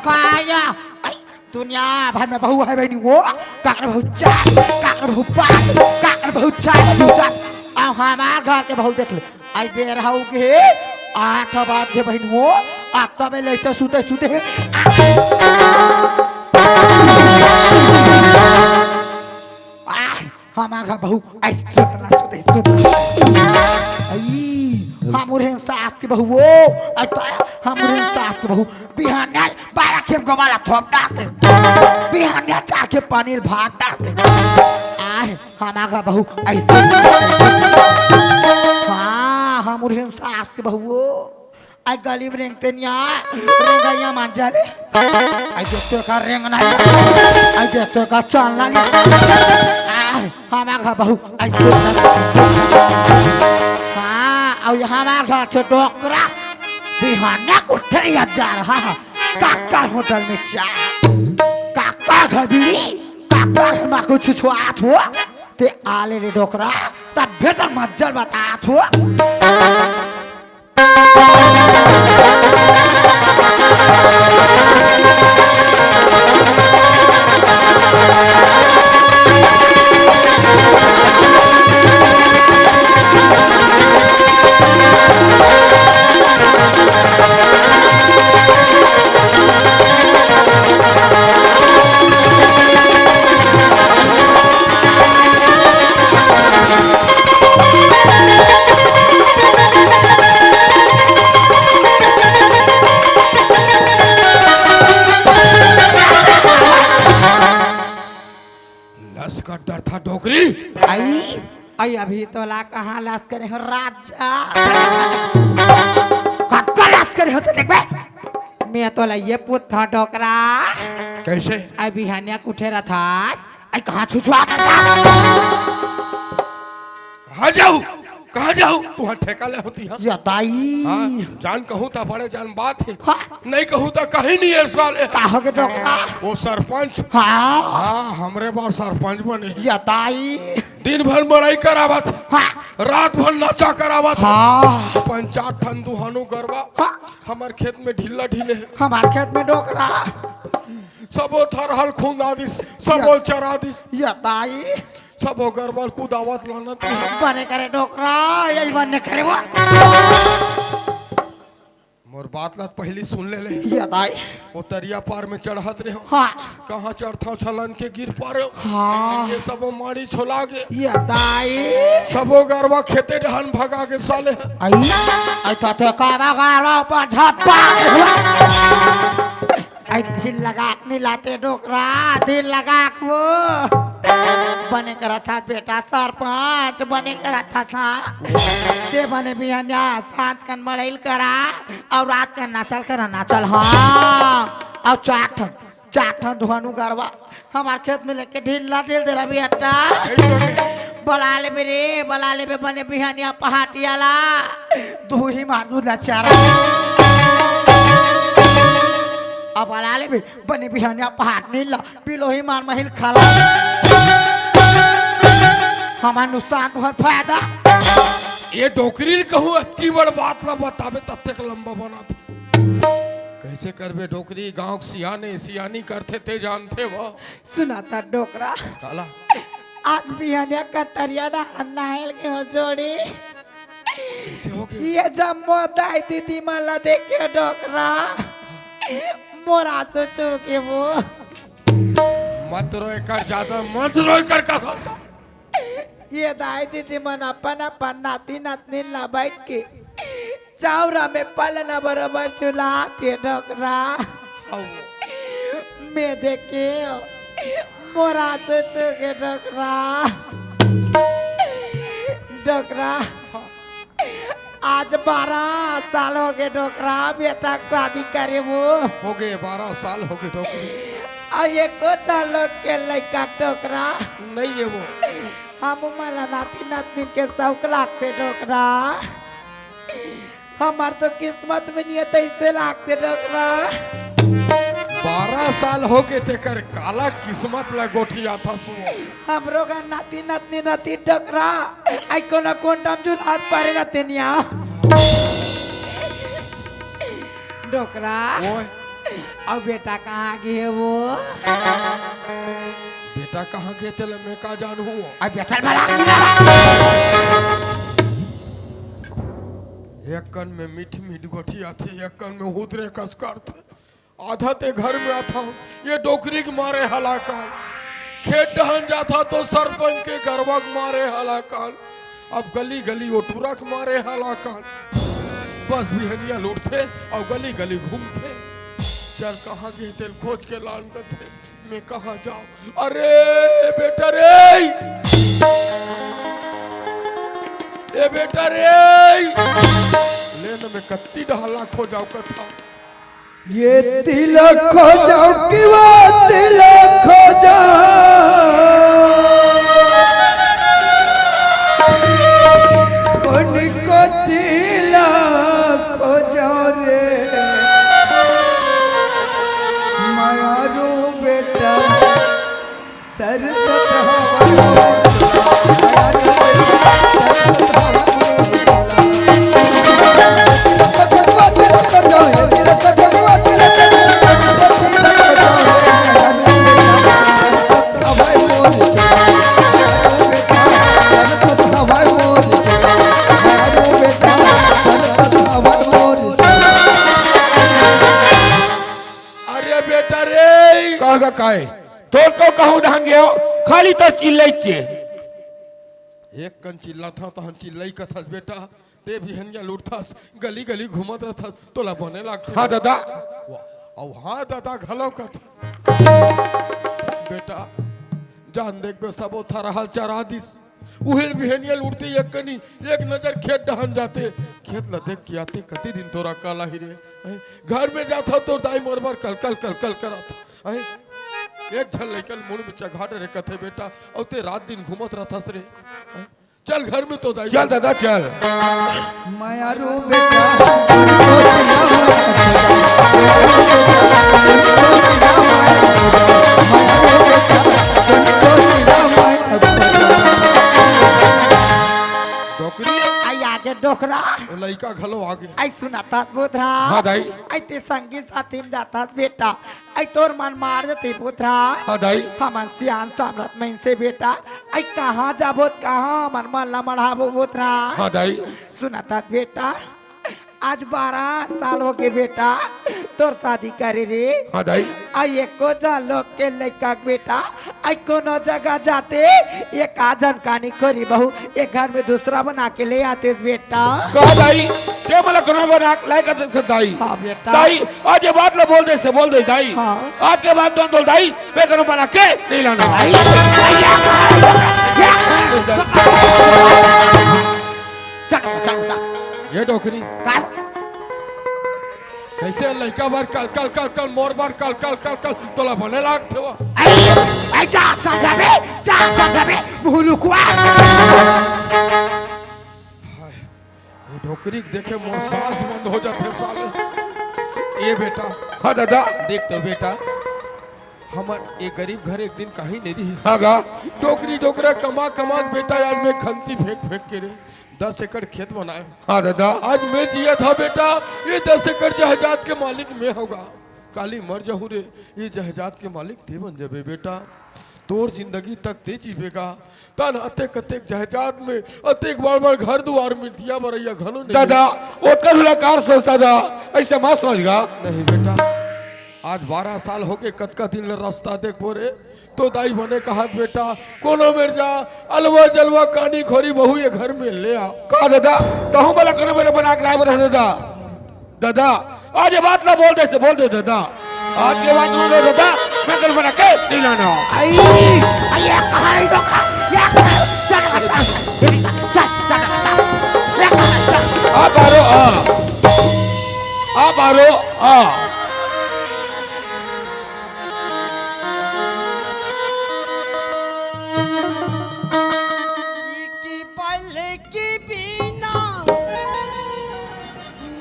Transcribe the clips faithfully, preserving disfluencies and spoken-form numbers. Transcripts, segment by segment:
काया, आई, दुनिया भर में बहू हे बहिनी हो, काकर बहू चार, काकर बहू पाँच, काकर बहू चार, दू चार। अब हमार घर के बहू देख ले, आई बेर हो गे, आठ बाज गे बहिनी हो, आ तबे ले से सुते सुते। आई, हमार घर बहू, आई सुतना सुते सुतना। आई, हमर हेन सास के बहू हो, आई तो हमर हेन सास के बहू, बिहान बारह खेप गवाला थोप डालते, बिहान चार खेप पानी भात डालते। आय, हमार घर बहू, आई सुतना। हाँ, हमर हेन सास के बहू हो। आई गली में रेंगते निया, रेंगइया मान जाले। आई देखते का रेंगना, आई देखते का चलना नहीं। आय, हमार घर बहू, आई सुतना। हाँ, अउ हमार घर के डोकरा, बिहाने उठे या जा रहा है। काका होटल में चाय, काका घर बीड़ी, काका घर मा कुछ छुआत हो, ते आले रे डोकरा, तब भीतर मज्जर बतात हो। लस्कर डरथा डोकरी। आई, आई अभी तोला कहाँ लस्कर हो राजा? कत्ता लस्कर हो तो देखबे। मैं तोला ये पूछथों डोकरा। कैसे? आई बिहानिया उठे रथस, आई कहाँ छुछुआ करता? कहाँ जाहूँ? कहाँ जाहूँ? तुँहर ठेका ले होती है। या दाई। हाँ, जान कहूँ त बड़े जान बात हे। हाँ। नहीं कहूँ त कहीं नहीं हे साले। का हो गे डोकरा? वो सरपंच। हाँ। हाँ, हमरे बर सरपंच बने। या दाई। दिन भर मड़ई करावत। हाँ। रात भर नचा करावत। हाँ। पंचायत ठन दुहानू गरवा। हाँ। हमर खेत में ढीला ढीले हे। हमार खेत में डोकरा। सबो थरहल खुंदा दिस, सबो या चरा दिस। या दाई। सबो गरवा ल कुदावत लानत हे। बने करे डोकरा, यही बने करे वो। मोर बात ला त पहिली सुन ले ले। या दाई। वो तरिया पार में चढ़त रहे हो। हाँ। कहाँ चढ़थव छलन के गिर परे हो। हाँ। ये सबो माड़ी छोला गे। या दाई। सबो गरवा खेते डहन भगा गे साले। आई, आई तो ते काबा गरवा ऊपर झप्पा। आई दिल लगा के नहीं लाते डोकरा, दिल लगा के वो। बने करत हस बेटा सरपंच, बने करत हस हाँ। ते बने बिहनिया सांझ कन मड़ई ल करा, अउ रात कन नाचल करा, नाचल हाँ। अउ चार ठन, चार ठन धुआनू गरवा हमार खेत में लेके ढीला ढील दे रहा बेटा। बला लेबे रे, बला लेबे बने बिहनिया पहाटिया ला। दुही मार दूध ला चारा। अब बला लेबे बने बिहनिया पहाटनी ला। बिलोही मार महिल खाला। हमार नुकसान तुहर फायदा। ये डोकरी ल कहूँ अतकी बड़ बात ला बताबे ततेक लंबा बनाथे। कैसे करबे डोकरी, गाँव के सियाने सियानी करथे ते जानथे वो। सुना त डोकरा। काला? आज बिहनिया कतरिया ना नहायल के हो जोड़ी। कैसे हो गए? ये जम्मो दाई दीदी मन ला देख के डोकरा, मोर आंसू चूके वो। मत रोए कर, ज्यादा मत रोए कर, कहा था। ये दाई दीदी मन अपन अपन नाती नतनी ला बैठ के चावरा में पलना बरोबर चुलात हे डोकरा। हौ। मैं देखे मोर आंसू चूके डोकरा। डोकरा। हाँ। आज बारह साल हो गए डोकरा, बेटा के शादी करे वो। हो गए, बारह साल हो गए डोकरी। अउ एको झन लोग के लइका डोकरा। नहीं है वो। हम मन ला नाती नतनी के शौक लागथे डोकरा। हमार तो किस्मत में नहीं है, तैसे लागथे डोकरा। बारह साल हो गए तेकर काला किस्मत ला गोठियाथस वो। हमरो घर नाती नतनी रती डोकरा, आई कोनो कोंटा म झुलात पारे रते निया। डोकरा। ओए। अउ बेटा कहाँ गे हे वो? बेटा कहाँ गे तेला मैं का जानहूँ? अब बेटा बड़ा एक कन में मीठ मीठ गोठियाथे, एक कन में हुदरे कस करथे। आधा ते घर में आथव, ये डोकरी के मारे हलाकाल। खेत डहन जाथा तो सरपंच के गरवा के मारे हलाकाल। अब गली गली ओ टूरा के मारे हलाकाल। बस बिहनिया लुटथे अउ गली गली घूमथे। चल कहाँ गे तेल खोज के लान कथे, मैं कहाँ जाओ? अरे बेटा रे, ए बेटा रे, ले न मैं कत्ती डहला खोजाओ कथा। ये तिलक खोजाओ कि वो तिलक खोजाओ, कोन को तिलक खोजाओ रे मायारू बेटा। तरसत हवा अरे बेटा रे, कहाँ का काय? तोर तो कहूँ ढंग गयो, खाली तो चिल्लई चे। एक कन चिल्लाथव, तहन चिल्लई कथस बेटा। ते बिहनिया लुटथस, गली गली घूमत रथस, तोला बने लागथे। हाँ दादा। वाह, अउ हाँ दादा घलो कथ। बेटा, जान देख बे, सबो थरहा ल चरा दिस। उहिल बिहनिया लुटते एक कनी, एक नजर खेत डहन जाते। खेत ल देख के आते, कति दिन तोरा काला ही रे। हैं? घर में जाथव तोर दाई मोर बर कल कल कल कल करत। हैं? एक झन लइका ल मुड़ में चघा डरे कथे बेटा, अउ ते रात दिन घूमत रहथस रे। हैं? चल घर में तो दाई। चल दादा चल। मायारू बेटा। डोकरी। आई आगे डोकरा। ओ लइका घलो आगे। आई सुनत हस बोधरा। हाँ दाई। आई ते संगी साथी में जाथस बेटा। आई तोर मन मार देथे बोधरा। हाँ दाई। हमन सियान सामरथ मइनसे बेटा। आई कहाँ जाबो त कहाँ हमर मन ला मढ़ाबो बोधरा। हाँ दाई। सुनत हस बेटा, आज बारह साल होगे बेटा तोर शादी करे रे। हाँ दाई। आई एको झन लोग के लइका के बेटा, आई कोनो जगह जाते, एक आध झन कानी खोरी बहू, एक घर में दूसरा बना के ले आते बेटा। का दाई, ते मोला कोनो बना के लायक कर सकत दाई? हाँ बेटा। दाई, आज ये बात ला बोल दे से बोल दे दाई। हाँ। आज के बाद तुम बोल दाई, मैं कोनो बना के नहीं लाना। आई, आई, या, या, चल, चल, चल। ये डोकरी। का? कइसे लइका बर कल, कल, कल, कल, मोर बर कल, कल, कल, कल, तोला बने लागथे वो। आई, आई, जा, समझा बे, जा, समझा बे, भूलू कुआ। हाय, ये डोकरी के देखे मोर सांस बंद हो जाथे साले। ये बेटा। हाँ दादा। देख तो बेटा, हमर ये गरीब घर एक दिन कहीं नहीं रहिस। हाँ गा। डोकरी डोकरा कमा कमा के बेटा आज मैं खंती फेंक फेंक के रे दस एकड़ खेत बनाए। हाँ दादा। आज मैं जियत हँव बेटा, ये दस एकड़ जायदाद के मालिक मैं हँव गा। काली मर जाहूँ रे, ये जायदाद के मालिक ते बन जबे बेटा। तोर जिंदगी तक ते जीबे गा। तन अतेक अतेक जायदाद में, अतेक बड़ बड़ घर दुआर में दिया बरइया घलो नहीं। दादा, ओकर हुला कार सोच दादा, अइसे मत समझ गा। नहीं बेटा, आज बारह साल होगे, कतका दिन ले रस्ता देखबो रे। तो दाई बने कहत बेटा, कोनो मेर जा, अलवा जलवा कानी खोरी बहू ये घर में ले आ। का दादा, तहूँ मोला कोनो मेर बना के लाए बर दादा। दादा, आज ये बात ला बोल दे से बोल दे दादा। आज के बाद बोल दे दादा, मैं कल बना के नहीं लाना। आई, आई, ये कहाँ है लोग का? ये कहाँ है? चल, चल, चल, चल, चल, चल, ये कहाँ है? चल। आ बारो, आ। आ बारो, आ। की पल की बीना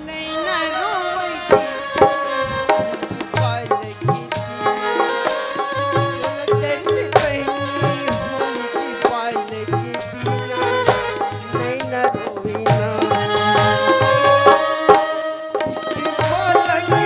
नैना रोवै की पल की बीना। चलते से पहली होई की पल की बीना नैना रोवै ना। की पल की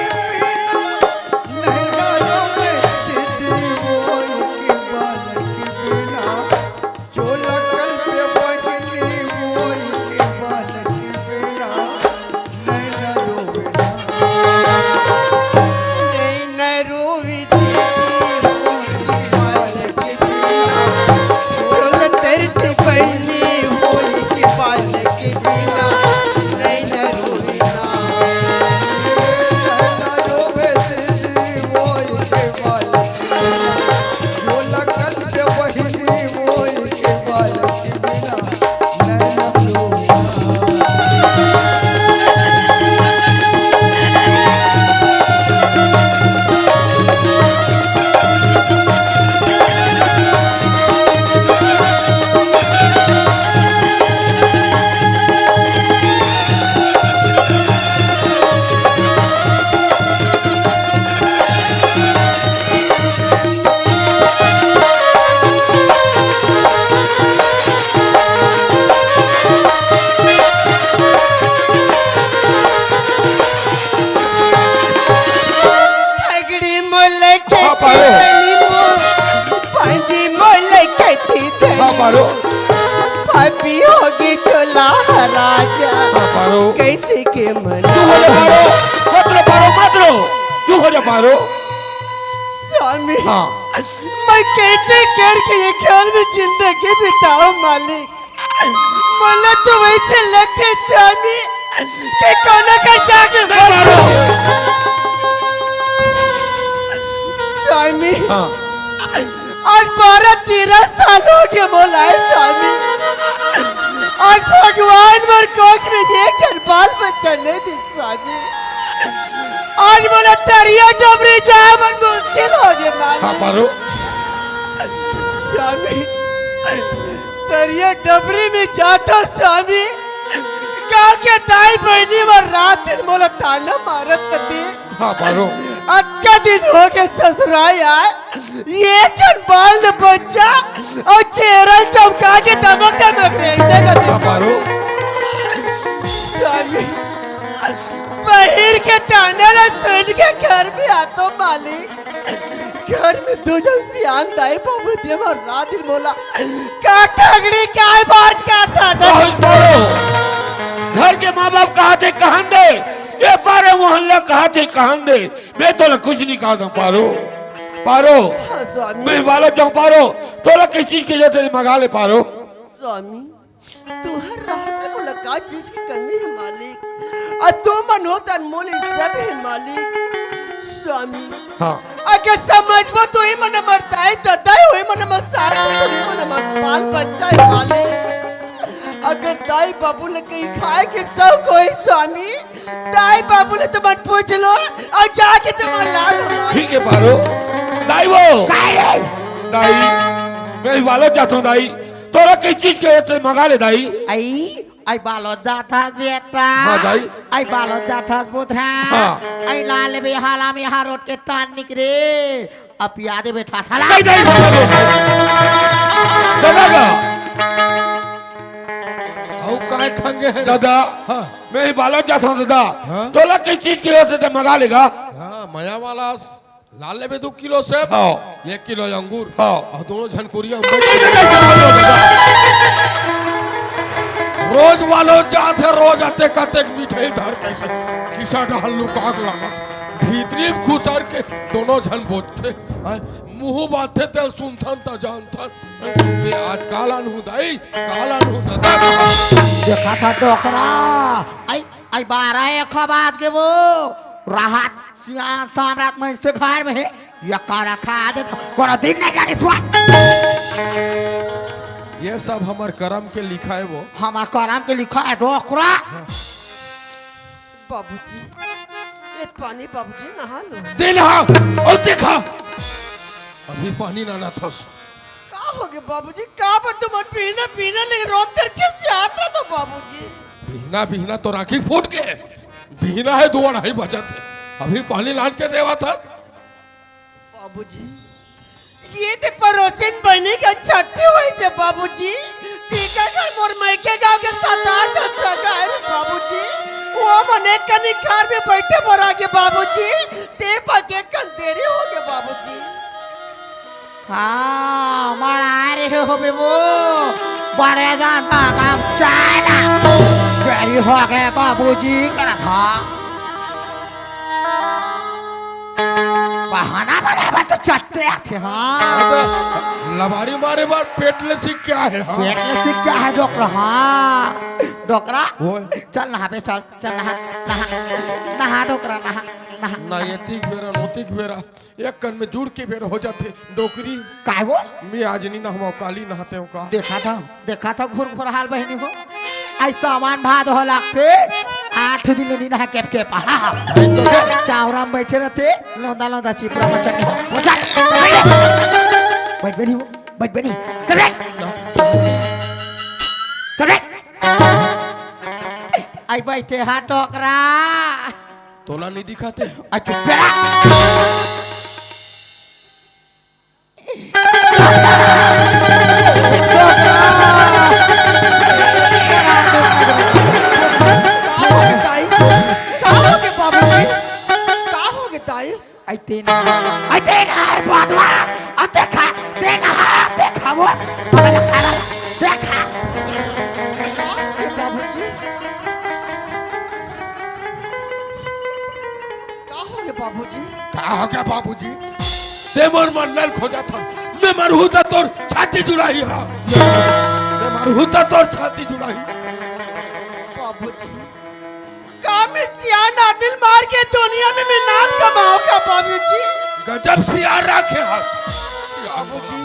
अभी होगी टोला राजा। हाँ, पारो। कैसे के मना? चुप हो जा, पारो। मत रो, पारो, मत रो। चुप हो जा, पारो। स्वामी, हाँ। मैं कैसे करके ये घर में जिंदगी बिताऊं, मालिक? मोला तो वैसे लगथे, स्वामी, कि कोनो कर जाके नहीं, पारो। स्वामी, हाँ। आज बारह तेरह साल हो गए मोला, हे स्वामी। आज भगवान मोर कोख में एक झन बाल बच्चा नहीं दे, स्वामी। आज मोला तरिया डबरी जाए बर मुश्किल हो गए, मालिक। हाँ, पारो। स्वामी, तरिया डबरी में जाथों, स्वामी। गाँव के दाई बहिनी मन रात दिन मोला ताना मारत कथे। हाँ, पारो। अतका दिन हो गए ससुराल आए, एक झन बाल न बच्चा अउ चेहरा चमका के दमक दमक रेंगथे कथे। हाँ, पारो। स्वामी, बहिर के ताना ला सुन के घर में आथों, मालिक। घर में दू झन सियान दाई बाबू दे मोर रात दिन मोला का ठगड़ी, का बाज, का था, था। बहुत बोलो। घर के माँ बाप कहाथे कहन दे, ये पारे मोहल्ला कहाथे कहन दे। मैं तोला कुछ नहीं कहा था, पारो। पारो। हाँ, स्वामी। मैं बालक जाऊँ, पारो। तोला किस चीज के जरूरत हे, मंगा ले, पारो। स्वामी, तुहर राहत में मोला का चीज की कमी हे, मालिक? अउ तुमन हो त अनमोल ही सब हे, मालिक। स्वामी, हाँ। अगर समझबो तो ही मन हमर दाई ददा हे, वही मन हमर सास, तो ही मन हमर बाल बच्चा हे, मालिक। अगर दाई बाबू ले कहीं खाए के शौक होही, स्वामी, दाई बाबू ले तुमन पूछ लो अउ जाके तुमन ला लो, मालिक। ठीक हे, पारो। दाई वो। काय रे? दाई, मैं ही बालक जाता हूँ, दाई। तोला कई चीज के ते मंगा ले दाई। आई, आई बालोद जाथस बेटा। हाँ दाई। आई बालोद जाथस बुधरा। हाँ। आई लाल बेहाला में यहाँ रोड के तान निकरे। अब याद है बेटा, चला। नहीं दाई, दादा का। अउ काय खंगे है? दादा, हाँ। मैं ही बालोद जाथस दादा। हाँ? तोला कई चीज के ते मंगा लेगा। हाँ, मया वाला। ला लेबे दू किलो सेब, हाँ। एक किलो अंगूर, हाँ। अउ दोनों झन कुरिया में बैठ के रोज बालोद जाथे, रोज अतेक अतेक मिठाई धर के से खिसा डहर लुका के लानथे। भीतरी में खुसर के दोनों झन बोलथे, हैं? मुंह बांधथे तेला सुनथन त जानथन। ते आज का लानहूं दाई, का लानहूं दादा। देखा था डोकरा, आई, आई बारह एक बाज के वो राहत सियान सम्राट मइनसे घर में हे, ये करा खा दे तो कोनो दिन नहीं जानिस वा। ये सब हमर करम के लिखा हे वो। हमर करम के लिखा हे डोकरा। हाँ। बाबूजी, ये पानी बाबूजी नहा लो। दे नहा, अउ देखा। अभी पानी ना नहाथस। का हो गे बाबूजी? का बर तुमन बिहना बिहना ले रोत कर किस यात्रा तो बाबूजी? बिहना बिहना तो राखी फूट के। बिहना हे दो अढ़ाई बजत हे। अभी पानी लान के देवत हस। बाबूजी, ये ते परोसिन बहिनी के छट्ठी होइस हे बाबूजी। तेकर घर मोर मइके गांव के सरदार के सगा हे रे बाबूजी। वो मन एक कनी घर में बइठे बर आगे बाबूजी। ते पके कन देरी हो गे बाबूजी। हाँ, मना रहे हो बेबो। बड़े जान का काम चाहे ना। देरी हो गे बाबूजी, करा था। बहाना बनाए बर तो चट्टे आथे, हाँ। अबे, लबारी मारे बर पेट ले सीख क्या है, हाँ? पेट ले सीख क्या है, डोकरा, हाँ। डोकरा, वो? चल नहा बे, चल, चल नहा, नहा, नहा डोकरा, नहा, नहा। ना ये तीक बेरा, नो तीक बेरा, एक कन में जुड़ के बेरा हो जाथे, डोकरी। काय वो? मैं आज नहीं नहावंव, काली नहातेंव का। देखा था, देखा था घुर घुर हाल बहिनी हो। आई सावन भादो ह लागथे, आठ दिन नी नहा केप केप। हाँ, हाँ। चावरा में बइठे रथे, लौंदा लौंदा चिपरा मचक। बइठ बइठ। बइठ बइठ। चल बइठ। चल बइठ। आई बइठे हा डोकरा। तोला नहीं दिखाते? आ चुप बेरा। का हो गे दाई? का हो गे बाबूजी? का हो गे दाई? आई तेन, आई तेन हर बादवा, आ देखा, तेन हर देखा वो, देखा, देखा। का हो गया बाबूजी? ते मोर मरना ल खोजत हस, मैं मरहूं त तोर छाती जुड़ाही हा। मैं मरहूं त तोर छाती जुड़ाही। बाबूजी, का मैं सियान आदमी ल मार के दुनिया में मैं नाम कमाऊं का बाबूजी? गजब सियान रखे हस। बाबूजी,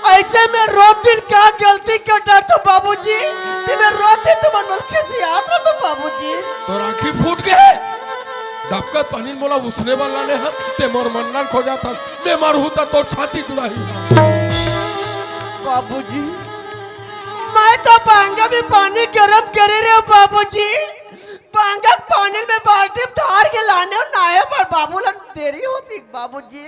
अइसे मैं रोज दिन का गलती कर डारथों बाबूजी, ते मैं रोज दिन तुमन मन के सियान रथों बाबूजी। तोर आँखी फूट गे हे। डबकत पानी मोला उसने वाला ने हस, ते मोर मरना ल खोजत हस, मैं मरहूं त तोर छाती जुड़ाही। बाबूजी, मैं तो बांगा में पानी गरम करे रहेंव बाबूजी। बांगा के पानी में बाल्टी में धार के लाने अउ नहाए बर बाबू ला देरी होत हे बाबूजी।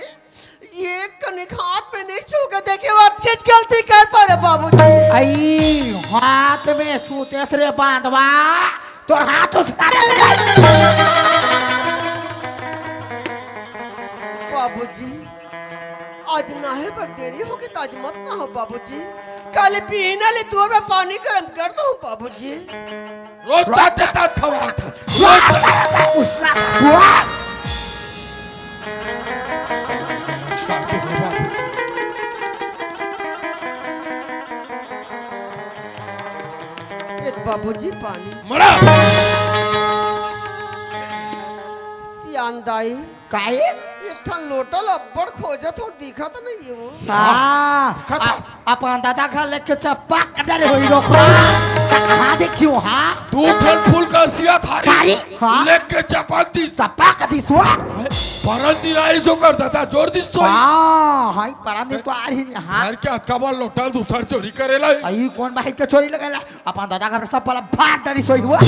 एक कनिक हाथ में नइ छू के देखे, अतकेच गलती कर पारे बाबूजी। अई, हाथ में सूतेस रे बांधवा, तोर हाथ उसका दे। बाबूजी, आज नहाए बर देरी होगे त आज मत नहाव बाबूजी। काली बिहनिया ले दुआर में पानी गरम कर दूं बाबूजी। रोज तात तात खवात। रोज तात। उसका हुआ। ए बाबूजी पानी। मरा। सियान दाई। काहे? एक ठन लोटा ल अब्बड़ खोजत हों, दिखत नइ हे वो। हाँ, खत्म। आ, अपन दादा घर लेके चपक डरे होही डोकरा। कहाँ देखियो, हाँ? दू ठन फूल का सिया थारी थारी? हाँ। लेके चपक दिस। चपक दिस वो? परन दिन आइस ओकर दादा जोर दिस सोई। हाँ, हाँ, परन दिन तो आ रही नहीं, हाँ। घर के अतका बड़ लोटा ल दूसर चोरी करेला। अई कोन बाहिर के चोरी लगेला? अपन दादा घर सब वाला भाग डरी सोई हुआ।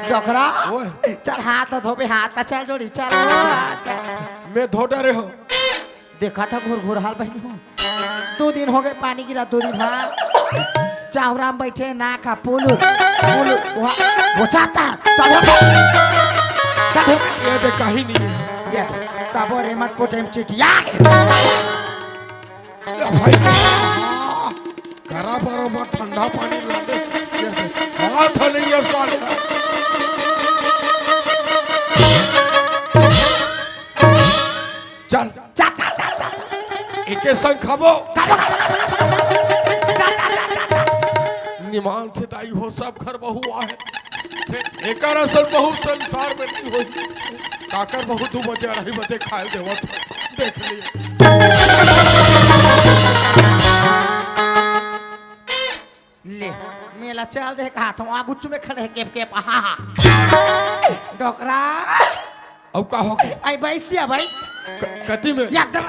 डोकरा, ओए। चल हाथ ल धोबे, हाथ ल चल जोड़ी, चल, चल। मैं धो डरे हों। देखा था घुर घुर हाल बहिनी हो। दू दिन होगे पानी गिरा, दू दिन, हाँ। चावरा में बइठे ना खा, पुलु, पुलु, वहाँ, वो चाहता, चल हो। चल हो। ये दे कहीं नहीं। ये दे, सबो रेमट को टाइम चिटिया। ए भाई, करा बरोबर ठंडा पानी ला दे। हाथ नहीं है साले। चल। जा, जा, जा, जा, जा। एके संग खाबो। खाबो, खाबो, खाबो, खाबो। जा, जा, जा, जा, जा। निमान से दाई हो, सब घर बहू आहे। फेर एकर असन बहू संसार में नहीं होई। काकर बहू दू बजे, अढ़ाई बजे खाए देवत हो। देख लिए। ले, मेला चल दे कहा था, वहाँ गुच्चू में खड़े हैं, केप, केप, हा, हा। डोकरा। अब का हो गया? आई बैसिया भाई। क-, कति में? एकदम।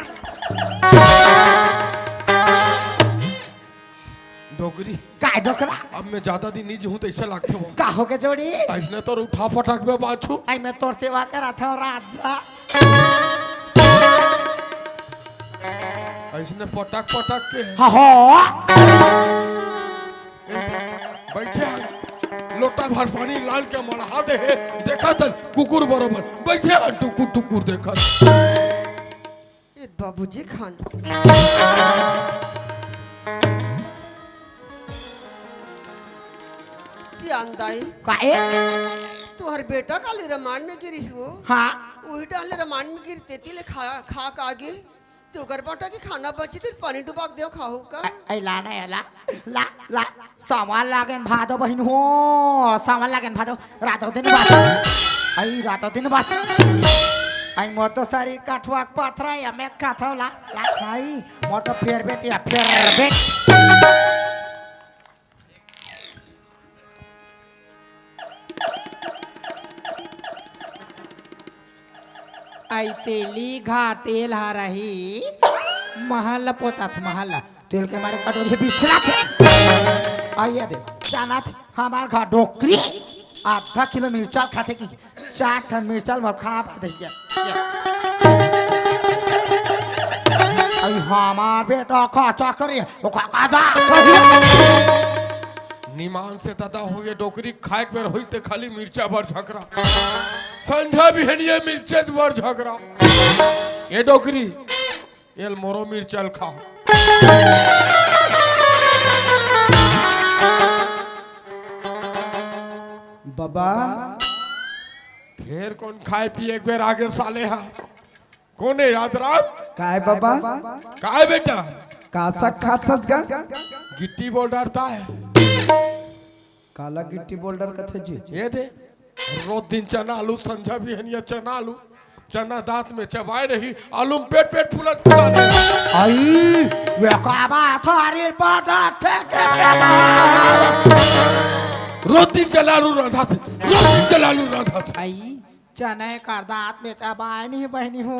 डोकरी। काय डोकरा? अब मैं ज्यादा दिन नहीं जीहूं तो ऐसा लगते हो। का हो के जोड़ी? ऐसने तो उठा पटक में बाछू। आई मैं तोर सेवा करा था राजा। ऐसने पटक पटक के। हाँ, हाँ। ए, बैठे हैं। लोटा भर पानी लान के मढ़ा दे हे। देखा था कुकुर बरोबर। बैठे हैं टुकुर टुकुर देखा। ए बाबूजी खान। सियान दाई। काहे? तुहर बेटा काली रमान में गिरिस वो। हाँ। वही डाले रमान में गिर तेती ले खा, खा का आगे। तो ओकर बाटा के खाना बची, तेल पानी डुबा के देव खाहू का? अ-, अइ ला ना, अइ ला, ला, ला, सामान लागेन भादो बहिन हो, सामान लागेन भादो, रातो दिन बात, अइ रातो दिन बात, अइ मोर तो शरीर कठुआ के पथरा, या मैं खाथव ला, ला खाई, मोर तो फेर बेटी, या फेर बेटी। अई तेली घा तेल ह रही, महल ल पोतात महल ल। तेल के मारे कटोरी बिछराथे। अई ये दे, जानत हमार घर डोकरी आधा किलो मिर्चा खाथे कि चार ठन मिर्चा ल मोर खा पा दे। अई हमार बेटा का चक्कर, ओ का, का जा, निमान से दादा हो ये डोकरी खाए के बेर होइस ते खाली मिर्चा बर झगरा। संझा बिहनिया मिर्चा बर झगरा। ये डोकरी, एल मोरो मिर्चा ल खाओ। बाबा, फेर कोन खाय पिये एक बेर आगे साले हा? कोन हे यादराम? काय बाबा? काय बेटा? का साग खात हस गा? गिट्टी बोल डरता है। काला गिट्टी बोल डर कथे जी? ये दे, रोज दिन चना आलू, संझा बिहनिया चना आलू, चना दांत में चबाय रही, आलू में पेट पेट फूलत फूलत। आई, वे का बात हरी पटक थे के। रोज दिन चना आलू रांधत हे, रोज दिन चना आलू रांधत हे। आई, चना एकर दांत में चबाय नहीं बहिनी हो।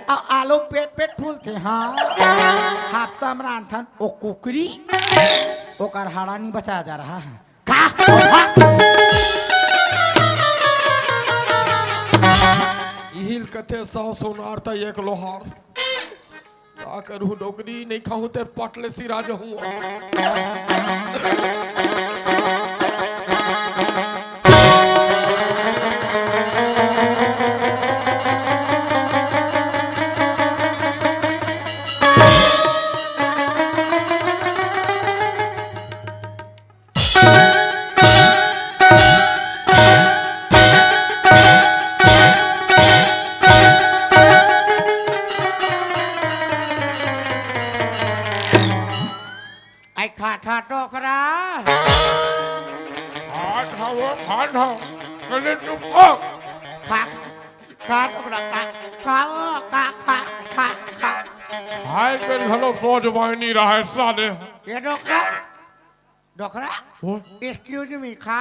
आ, आलू पेट पेट फूलथे, हाँ। हफ्ता में रांधथन ओ कुकरी, ओकर हाड़ा नहीं बचा जा रहा है। का? इहिल कथे सौ सोनार त एक लोहार। का करूँ डोकरी, नहीं खाऊँ तेर पट ले सिरा जहूँ। आई खाठा टोकरा। खात हवो, खात हवो। चले चुप हो। खा, खा टोकरा, खा, खा, ओ, खा, खा, खा, खा। खाय के घलो सोच बाय नी रहय साले। ये टोकरा, डोकरा, ओ। Excuse me, खा।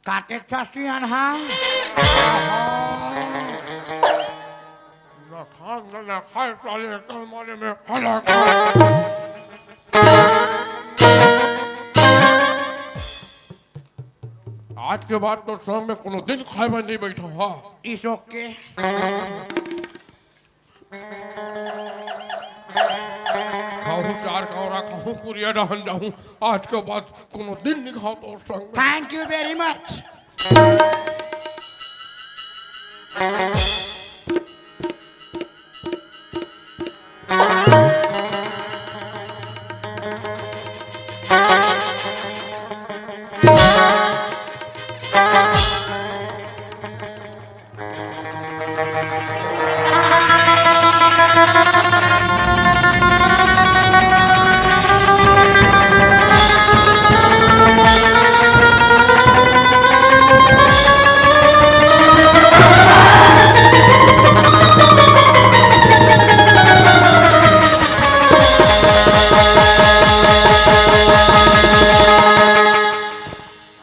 काटे छसियन हा। ना खान ना, ना खाए साले, कल मारे में हला। आज के बाद तो संग में कोनो दिन खाए बर नहीं बैठो, हाँ। It's okay। खाहूँ चार कौरा, खाहूँ कुरिया डहन जाहूँ। आज के बाद कोनो दिन नहीं खाओ तो संग में। Thank you very much।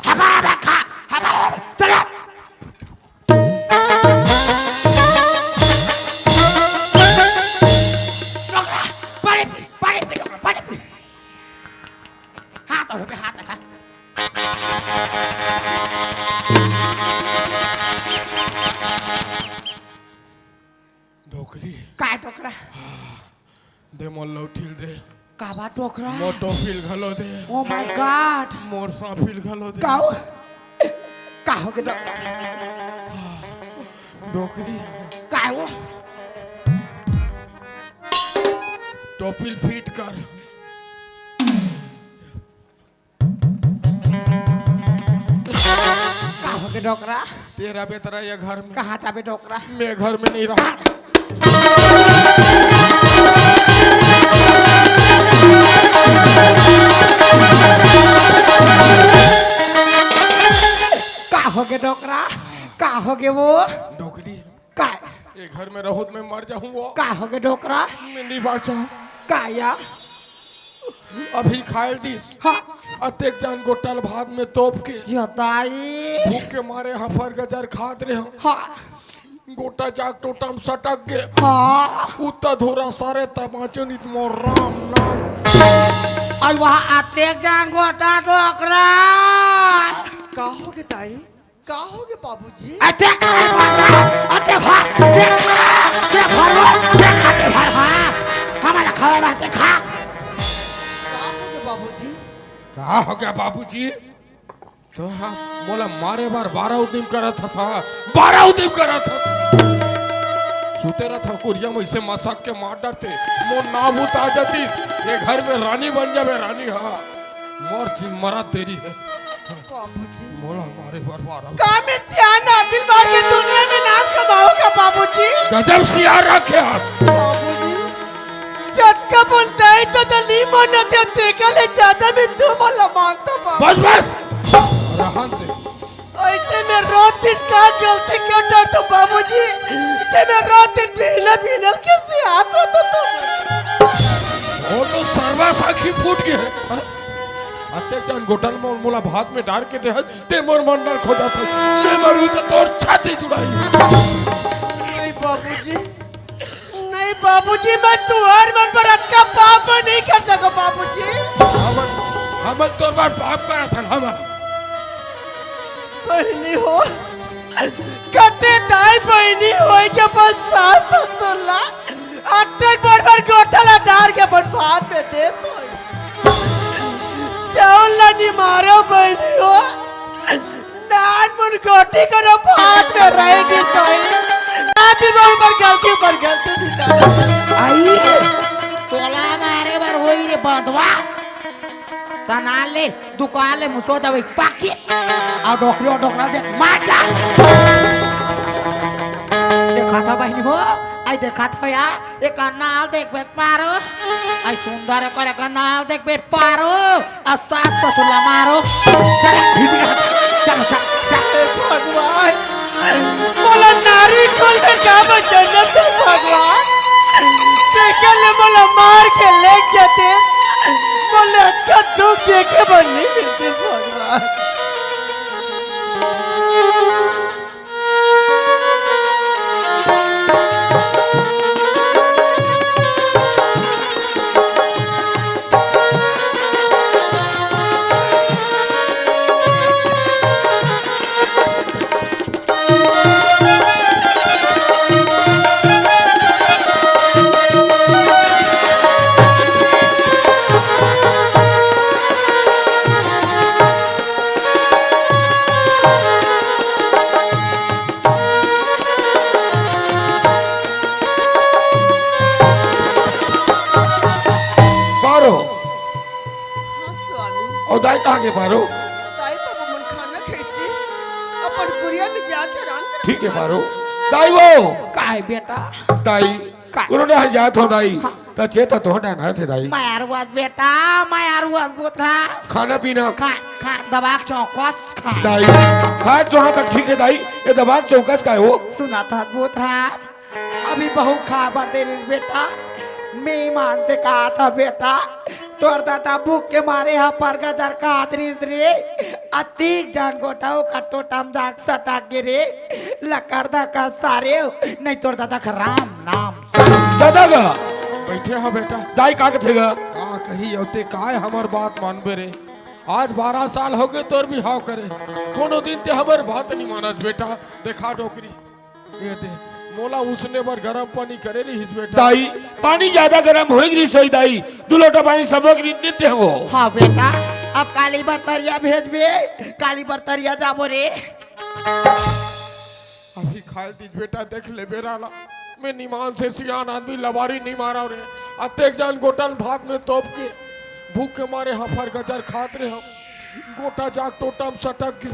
हमारा खा, हमारा चला। डोकरा, पानी पी, पानी पी, डोकरा, पानी पी। हाथ और पे हाथ अच्छा। डोकरी। काय डोकरा? दे मोर लौठिल दे। काबा डोकरा? मोर टोफिल घलो दे। Oh my God! मोर साफिल घलो दे। काऊ? का हो गे डोकरा? डोकरी। काय वो? टोपिल फिट कर। का हो गे डोकरा? तेरा बेतरा ये घर में। कहाँ जाबे डोकरा? मैं घर में नहीं रहा। का हो गे डोकरा? का हो गे वो? डोकरी। का? ये घर में रहूं तो मैं मर जाहूं वो। का हो गे डोकरा? मैं नहीं बांचा। का या? अभी खायल दिस। हाँ। अतेक जान गोटल भात में तोप के। या दाई। भूख के मारे हफर गजर खात रहे हम। हाँ। गोटा जाग टोटा में सटक गे। हाँ। उत्ता धोरा सारे तमाचो नित मोर राम नाम। वहाँ अतेक जान गोटा डोकरा। का होगे दाई? का होगे बाबूजी? अते भार, अते भार, देख, देख भार, देख, अते भार, भार। हमारा खावा बाटे खा। का होगे बाबूजी? का होगे बाबूजी? तो हाँ, मोला मारे बर बारह उदिम करत हस, हाँ, बारह उदिम करत हस। सुते रहत हँव कुरिया म, अइसे मसक के मार डरते, मोर नाव उतार जातिस, ये घर में रानी बन जाबे, रानी, हाँ। मोर जिन मरत देरी हे। बाबूजी। मोला मारे बर बारह। का मैं सियान आबिल बार के दुनिया में नाम कमाऊंगा बाबूजी? गजब सियान रखे हस। बाबूजी, जतका बोलता है तो, तो नहीं मानत है, तेकर ले ज्यादा मैं तू मोला मानता बाबू। बस, बस। रहन दे। अइसे मैं रात दिन का गलती कर डारथों बाबूजी, जे मैं रात दिन बिहनल बिहनल के सियात रहथों तुम। वो तो सर्वा साखी फूट गे। अतेक जान गोटा ल मोला भात में डार के देहस, ते मोर मन ल खोजथस, ते मरहू त तोर छाती जुड़ाही। नहीं बाबूजी, नहीं बाबूजी, मैं तुंहर मन बर अतका पाप मैं नहीं कर सकँव बाबूजी। हमन, हमन तोर बर पाप करत हन, हमन। बहिनी हो, कते दाई बहिनी होय के अपन सास ससुर ला अतेक बड़ बड़ गोटा ला डार के अपन भात में देत होय। चाउर ला निमारो बहिनी हो, नानमुन गोटी कोनो भात में रहिगे सही। ना दिमाग पर गलती पर गलती निकाल। आई, तोला मारे बर होही रे बंधवा। त ना ले, दुकान ले मुसो दवाई पाकिट। अउ डोकरी अउ डोकरा देख मार जा। देखत हव बहिनी हो, अई देखत हव या, एकर नाल देखबे पारो। अई सुंदर एकर, एकर नाल देखबे पारो। अउ सास ससुर ला मारो। चल, चल, चल, चल। हे भगवान, मोला नारी कुल में काबर जन्म दे भगवान। तेकर ले मोला मार के लेग जाते, मोला अतका दुख देखे बर नहीं मिलतिस भगवान। पारो। हाँ, स्वामी। अउ दाई कहाँ गे पारो? दाई बाबू मन खाना खइसे, अपन कुरिया में जाके आराम करत ठीक हे हे पारो। पारो। दाई वो। काय बेटा? दाई, का? कोनो डहर जात हँव दाई। हाँ। त चेत तो डहर थे दाई। मैं अरुवस बेटा, मैं अरुवस बोत रहा। खाना पीना। खा, खा, दबा के चौकस खा। दाई, खा तो वहाँ तक ठीक हे दाई, ये दबा के चौकस काय हो? सुनत हस बोत रहा। अभी बहू खा बर दे रिहिस बेटा। मैं ईमान से कहत हँव बेटा, तोर दादा भूख के मारे हफर गजर खात रिहिस रे। अतिक जान गोटा ओ कट्टो टम जाके सटक गे रे। लकर धकर सारे, नहीं तोर दादा के राम नाम। दादा गा। बइठे हँव बेटा। दाई का कथे गा? का कही अउ ते काय हमर बात मानबे रे? आज बारह साल होगे तोर बिहाव करे, कोनो दिन ते हमर बात नइ मानस बेटा। देखा डोकरी, ये दे, मोला उसने बर गरम पानी करे रिहिस बेटा। दाई, पानी जादा गरम होय गे रिहिस होही दाई, दू लोटा पानी सबो के नित्य हो। हाँ बेटा, अब काली बर तरिया भेजबे, काली बर तरिया जाबो रे। अभी खाय ल दिस बेटा, देख ले बेरा ला। मैं निमान से सियान आदमी लबारी नइ मारँव रे। अतेक जान गोटा ल भात में तोप के भूख के मारे हफर गजर खात रहेंव। गोटा जाके टोटा म सटक गे।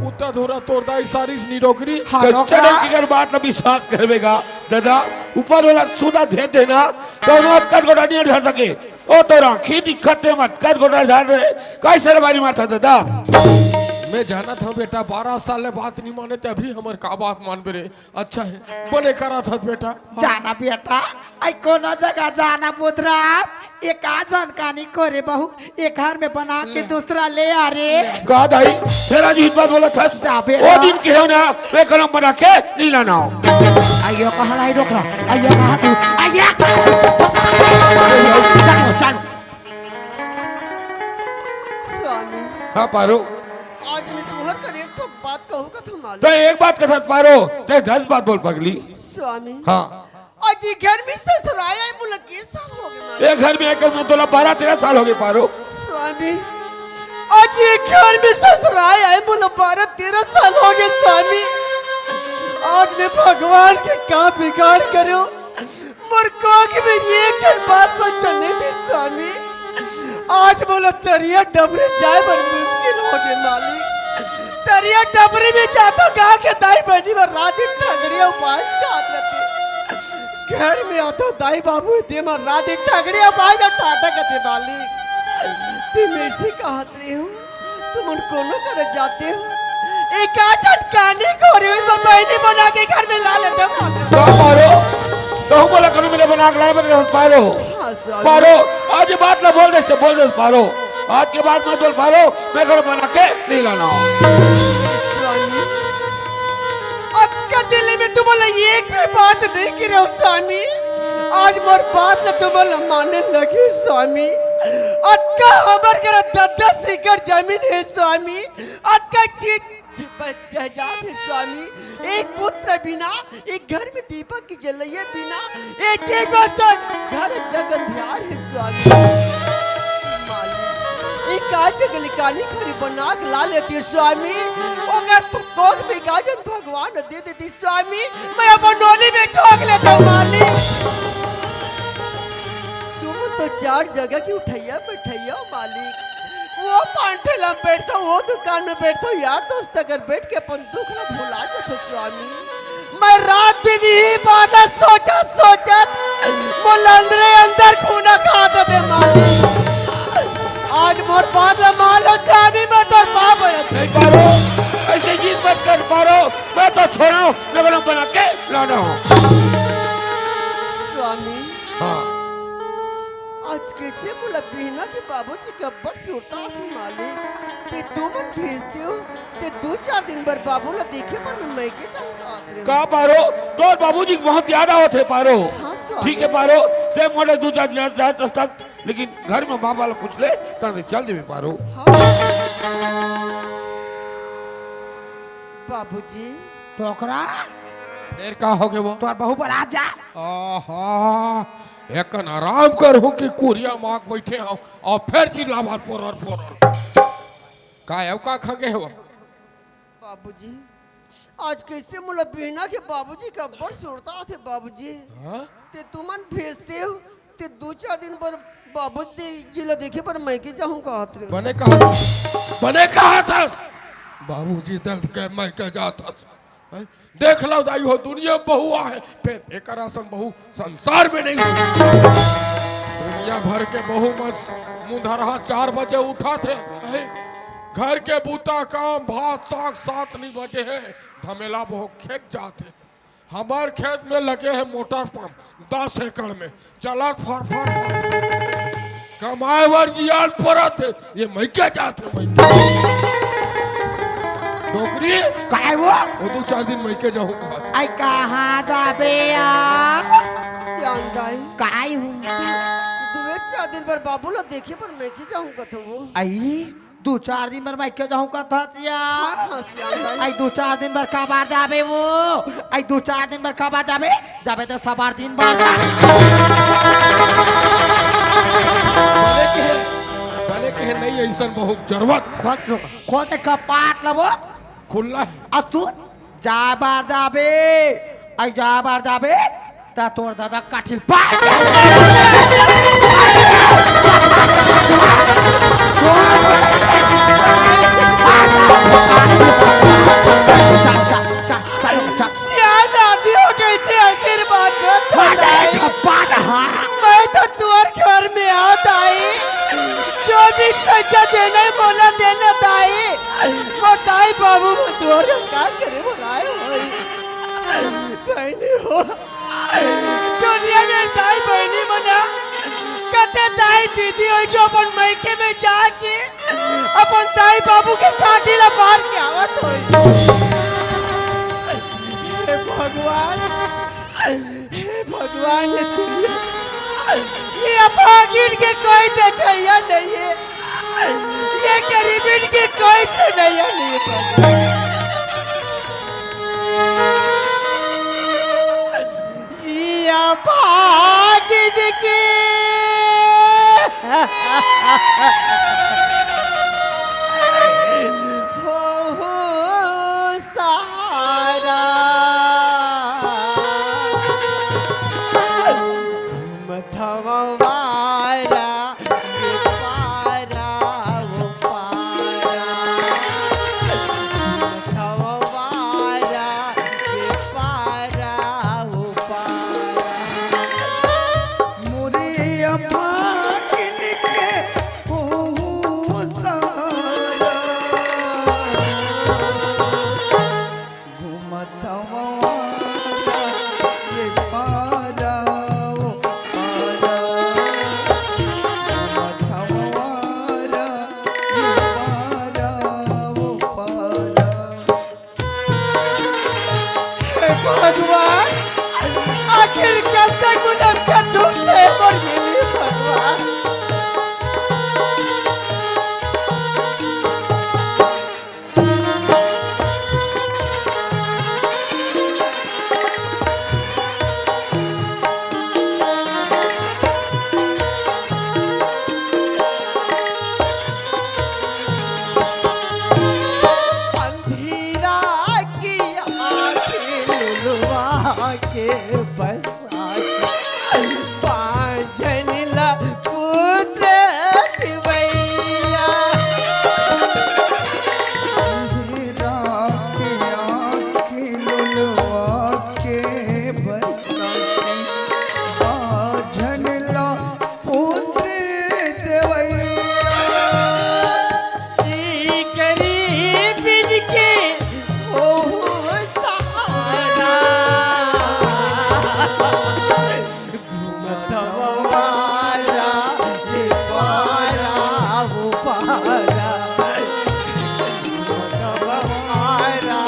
उता धुरा तोर दाई सारिस नी डोकरी। हाँ, कच्चा डोकरा। डोकरी कर बात ल विश्वास करबे गा। दादा, ऊपर वाला सुधा दे देना, त ओमा अतका गोटा नइ धर सके। ओ तोर आँखी दिखत हे, मत कर गोटा झाड़ रे। कइसे लबारी मारथस दादा? मैं जानत हँव बेटा, बारह साल ले बात नइ माने, ते अभी हमर का बात मानबे रे? अच्छा हे, बने करत हस बेटा। जाना बेटा, अई कोनो जगह जाना बुधराम, ये का जानकारी करे बहू, ये घर में बना के ले। दूसरा ले आ रे। का दाई, फेर आज हित बात बोलत हस? जा बेटा। ओ दिन केहेंव ना, मैं गरम बना के नइ लानँव। अइयो कहाँ लाई डोकरा, अइयो कहाँ तू, अइयो कहाँ? चलो, चलो। हाँ पारो। आज मैं तुम्हर कर एक ठो बात कहूँ का था मालिक। तो एक बात कथस पारो, ते दस बात बोल पगली। स्वामी। हाँ। आज ये घर में ससुराए आए मोला के साल हो गए मालिक। ये घर में, एक घर में तोला बारह तेरह साल हो गए पारो। स्वामी, आज ये घर में ससुराए आए मोला बारह तेरह साल हो गए स्वामी। आज मैं भगवान के का बिगाड़ करो, मोर कोख में ये झन बाल बच्चा नहीं थे स्वामी। आज मोला तरिया डबरी जाए बर मुश्किल हो गए मालिक। तरिया डबरी में जातो गाँव के दाई बहिनी बर रात दिन ठगड़िया उपास खात रहते। घर में आतो दाई बाबू दे बर रात दिन ठगड़िया उपास ठाटा करते मालिक। ते मैं इसे कहत रहे हूँ, तुमन कोनो करे जाते हो? एक आजन कानी को रे, मैं बहिनी बना के घर में ला लेते हो। का पारो? कहूँ बोला करूँ, मिले बना के लाए बने पारो। हाँ, स्वामी। पारो, आज ये बात ना बोल दे, बोल दे पारो। आज के बाद मत बोल पारो, मैं घर बना के नहीं लाना। स्वामी, अतका दिल में तुमला एक भी बात नहीं की रहो स्वामी। आज मोर बात ला तुमला माने लगी स्वामी। अतका हमर घर दस दस एकड़ जमीन है स्वामी। अतका चीज ज-, ब-, जायदाद है स्वामी। एक पुत्र बिना, एक घर में दीपक की जलैया बिना, एक एक बस घर जग अंधियार है स्वामी। मालिक, एक आज जग लिकानी खरी बना के ला लेती स्वामी। ओकर प-, कोख में गाजन भगवान दे देती स्वामी। मैं अपन नोली में झोंक लेता हूँ मालिक। तुम तो चार जगह की उठैया बैठैया हो मालिक। वो पांठे ला बैठता, वो दुकान में बैठता, यार दोस्त अगर बैठ के अपन दुख ला भुला जाते स्वामी। मैं रात दिन ही बात सोचत सोचत मोला अंदरे अंदर खूना खा दे मालिक। आज मोर बात ला मान लो स्वामी, मैं तोर पाँव पड़त। नहीं पारो, ऐसे जिद मत कर पारो, मैं तो छोड़ा हूँ, मैं बना के लाना हूँ। स्वामी, हाँ। आज कैसे मोला बिहना के बाबूजी के अब्बड़ सुरता आथे मालिक। ते तुमन भेज देव, ते दू चार दिन बर बाबू ला देखे बर मैं मइके जाहूँ कहत रहेंव। का पारो, तोर बाबूजी के बहुत याद आवत हे पारो। हाँ, स्वामी। ठीक है पारो, ते मोला दू चार दिन जाए तस तक, लेकिन घर में माँ वाला पूछ ले, तब चल देवे पारो। हाँ। बाबूजी। टोकरा? फिर का हो गए वो? तोर बहू बला जा। आहा, एक कन आराम करहूं कि कुरिया माग बैठे हूं और फिर चिल्लावत पोरर पोरर। का है का खगे हो? बाबूजी, आज कैसे मोला बिहना के बाबूजी के अब्बड़ सुरता आथे बाबूजी। हाँ? ते तुमन भेजते हो, ते दू चार दिन बर बाबूजी जी ला देखे बर मइके जाहूं कहत रहे। बने कहा, बने कहा था, बाबूजी दर्द के मइके जात हस। हैं? देख लो दाई हो, दुनिया में बहू आहे, फिर एकर असन बहू संसार में नहीं। दुनिया भर के बहू मन मुंधरहा चार बजे उठत हे, हैं? घर के बूता काम भात साग सात नहीं बजे हे, धमेला बहू खेत जात हे। हमार खेत में लगे हे मोटर पंप दस एकड़ में, चलत फर फर फर। कमाए बर जियान परत हे, ये मइके जात हे मइके। डोकरी, काय वो? वो दू चार दिन मइके जाहूं कहा। आई कहाँ जाबे यार? सियान दाई। काय हो? दुए चार दिन बर बाबू ला देखे बर मइके जाहूं कथो वो। आई दू चार दिन बर मइके जाहूं कथस या। हाँ, सियान दाई। आई दू चार दिन बर काबर जाबे वो? आई दू चार दिन बर काबर जाबे? जाबे तो सवार दिन बर जा। बने कहे, बने कहे नहीं ऐसन बहुत जरूरत। खोल, खोल दे कपाट ला वो। खुल्ला हे। असु, जा बार जाबे, आई जा बार जाबे, ता तोर दादा काटिल पार। यार दादी हो गई थी आखिर बात में। मैं तो तुअर घर में आओ दाई, जो भी सजा देना है मोला देना दाई। वो दाई बाबू वो तुअर का करे बुलाए हो। बहनी हो, दुनिया में दाई बहनी मना कते दाई दीदी हो जो अपन मइके में जाके अपन दाई बाबू के काटी ला मार के आवत होई। हे भगवान, हे भगवान, ये दुनिया, ये अभागिन के कोई देखैया नहीं है। ये गरीबी के कोई से नहीं आनी। ये भाग की हो, हो सहारा। मथवा वारा ये पारा, वो पारा। मथवा वारा ये पारा, वो पारा। मोरे अभागिन के हो सहारा। घूमत हवंवारा, ये पारा, वो पारा। घूमत हवंवारा, ये पारा, वो पारा। हे भगवान, आखिर कब तक मुनक्का दुख से मर मिली भगवान? अंधेरा की आंखें लुलवा के बस पाँच जन ला पुत्र दिवैया। अंधेरा के आँखी लुलवा के बरसाती, पाँच जन ला पुत्र देवैया। ई गरीबिन के हो सहारा। घूमत हवंवारा, ये पारा, वो पारा। घूमत हवंवारा,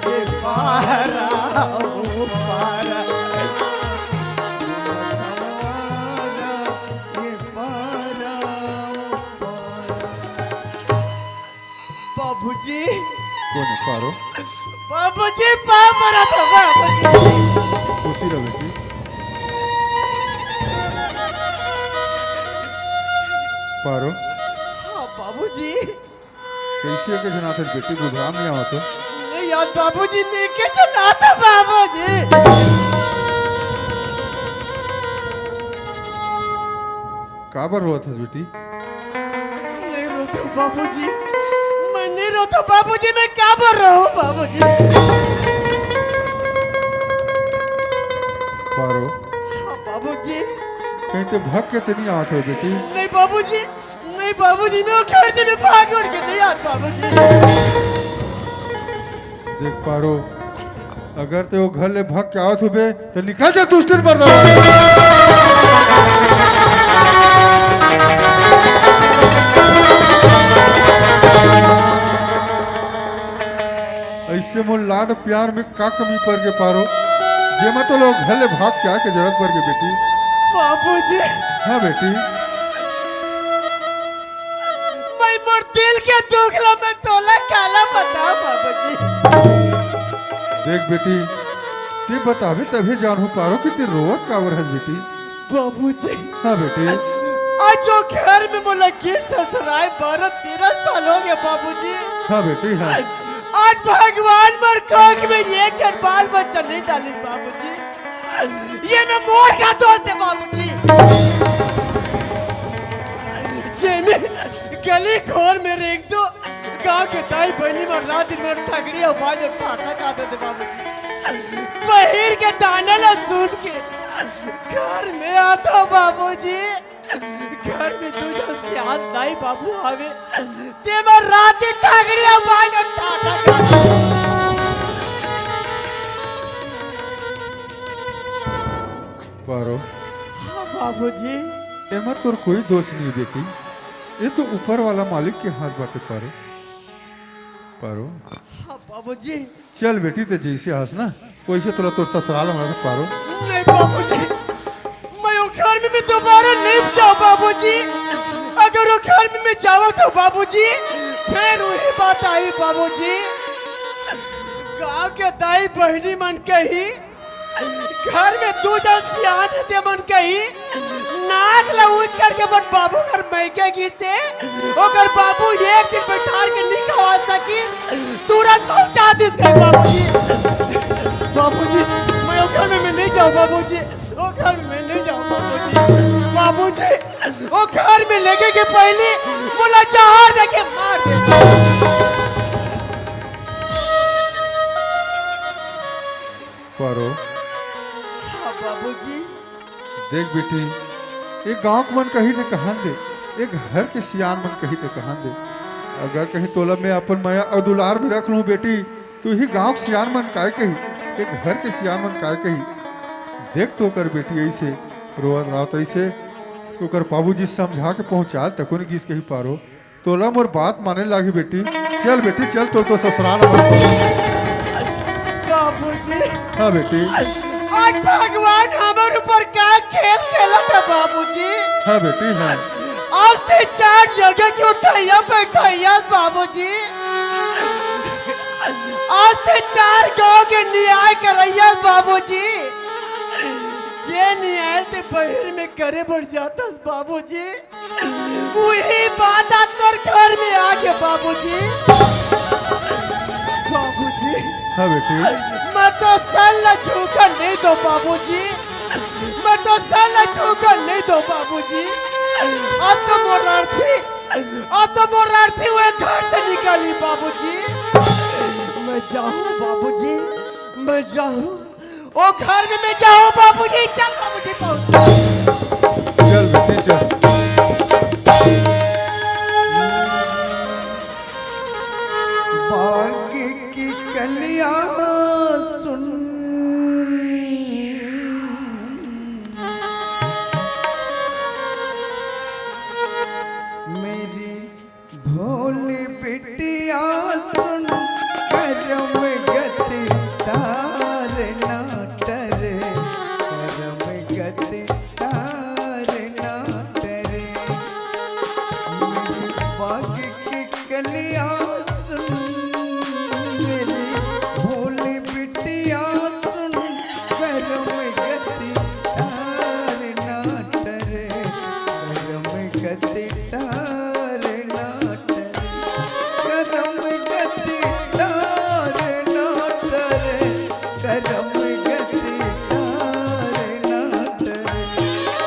ये पारा, वो पारा। घूमत हवंवारा, ये पारा, वो पारा। बाबूजी। कोन हे पारो? बाबूजी, पाँव परत हँव बाबूजी। खुशी रह बेटी। पारो। हाँ बाबूजी। कइसे के जनात हस बेटी, बुझाम नइ आवत हे। नइ यार बाबूजी, नइ के जनात हँव बाबूजी। काबर रोवत हस बेटी? नइ रोवत हँव बाबूजी, मैं नइ रोवत हँव बाबूजी, मैं काबर रोवँव बाबूजी? पारो। हाँ बाबूजी। कहीं तैं भग के तो नइ आवत हस बेटी? नइ बाबूजी, नइ बाबूजी, मैं वो घर से मैं भाग उड़ के नइ आवँव बाबूजी। देख पारो, अगर तैं वो घर ले भग के आवत होबे, त निकल जा दुस्टन मरदवा। अइसे मोर लाड प्यार में का कमी पर गे पारो, जेमा तोला वो घर ले भाग के आए के जरूरत पर गे बेटी? बाबूजी। हाँ बेटी। मैं मोर दिल के दुख ला मैं तोला काला बतावँव बाबूजी। देख बेटी, तैं बताबे तभे जानहूँ पारो कि तैं रोवत काबर हस बेटी। बाबूजी। हाँ बेटी। आज वो घर में मोला गे ससुराए बारह तेरह साल होगे बाबूजी। हाँ बेटी, हाँ। आज भगवान मोर कोख में एक झन बाल बच्चा नइ डालिस बाबूजी। ये में मोर का दोष हे बाबूजी। जेमे गली खोर में रेंगथँव, गाँव के दाई बहिनी मन रात दिन मोर ठगड़ी अउ बाज अउ ठाठा काथे बाबूजी। बहिर के ताना ला सुन के घर में आथँव बाबूजी। घर में दू झन सियान दाई बाबू हवे, तेमन रात दिन ठगड़ी अउ बाज अउ ठाठा काथे। पारो। हाँ बाबूजी। एमा तोर कोई दोष नइ बेटी, ये तो ऊपर वाला मालिक के हाथ बाटे पारो। पारो। हाँ बाबूजी। चल बेटी, तैं जइसे हस ना, वइसे तोला तोर ससुराल में रख पारो। नइ बाबूजी, मैं वो घर में भी दोबारा नइ जावँव बाबूजी। अगर तोरो घर में मैं जावत हूँ बाबूजी, फेर उही बात आही बाबूजी। गाँव के दाई बहिनी मन कही, घर में दू झन सियान हे ते मन कही, नाक ला ऊंच करके अपन बाबू घर मइके गिसे, ओकर बाबू एक दिन बइठार के नी खवा सकिस, तुरंत पहुंचा दिस कही बाबूजी। बाबूजी, मैं ओ घर में मैं नी जाहूँ बाबूजी, ओ घर में मैं नी जाहूँ बाबूजी। बाबूजी, ओ घर में लेगे के पहिली मोला जहर देके मार दे। पारो। हाँ बाबूजी। देख बेटी, ए गाँव के मन कही ते कहन दे, ए घर के सियान मन कही ते कहन दे, अगर कहीं तोला मैं अपन मया अउ दुलार में रख लूँ बेटी, त इही गाँव के सियान मन काय कही, ए घर के सियान मन काय कही। देख तो ओकर बेटी अइसे रोवत रावत अइसे, ओकर बाबूजी समझा के पहुँचा तको नी गिस कही पारो। तोला मोर बात माने लागही बेटी। चल बेटी चल, तोला तो ससुराल में। बाबूजी। हाँ बेटी। आज भगवान हमर ऊपर का खेल खेलत हे बाबूजी। हाँ बेटी हाँ। आज ते चार जगह के उठइया बइठइया बाबूजी। आज ते चार गांव के न्याय करइया बाबूजी। जे न्याय ते बहिर में करे बर जाथस बाबूजी, उही बात आज तोर घर में आगे बाबूजी। बाबूजी। हाँ बेटी। मैं तो सर ला झुकन नहीं दो बाबूजी, मैं तो सर ला झुकन नहीं दो बाबूजी। अब तो मोर अर्थी, अब तो मोर अर्थी वो घर से निकली बाबूजी। मैं जाहूँ बाबूजी, मैं जाहूँ। ओ घर में मैं जाहूँ बाबूजी, चल बाबूजी पहुँच। चल बेटी चल। बाग की कलियां सुन मेरी भोली बिटिया सुन, करम गति तार ना टरे, करम गति तार ना टरे। बाग की कलियां सुन, मेरी भोली बिटिया सुन, करम गति तार ना टरे, करम गति तार ना टरे, करम गति तार ना टरे, करम गति तार ना टरे,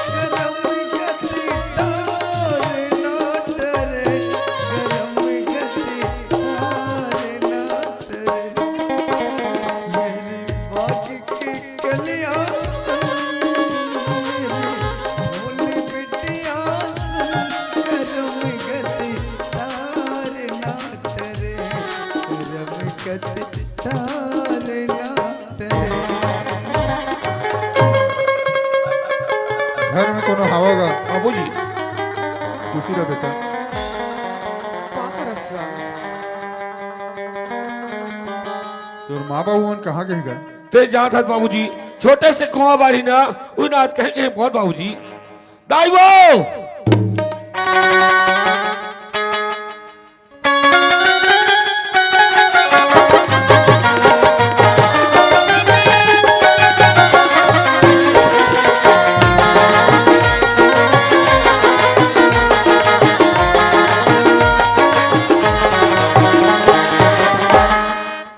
करम गति तार ना टरे, करम गति तार ना टरे। मेरी बाग की कलियां सुन, मेरी भोली बिटिया सुन, करम गति तार ना टरे, करम गति तार ना टरे। घर में कोनो हावय गा? बाबूजी। खुशी रह बेटा। का करत हस? तोर माँ बाबू मन कहाँ गे गा? ते जात हस बाबूजी, छोटे से कुआं बारी ना, उही नात कहीं कहीं बहुत बाबूजी। दाई वो!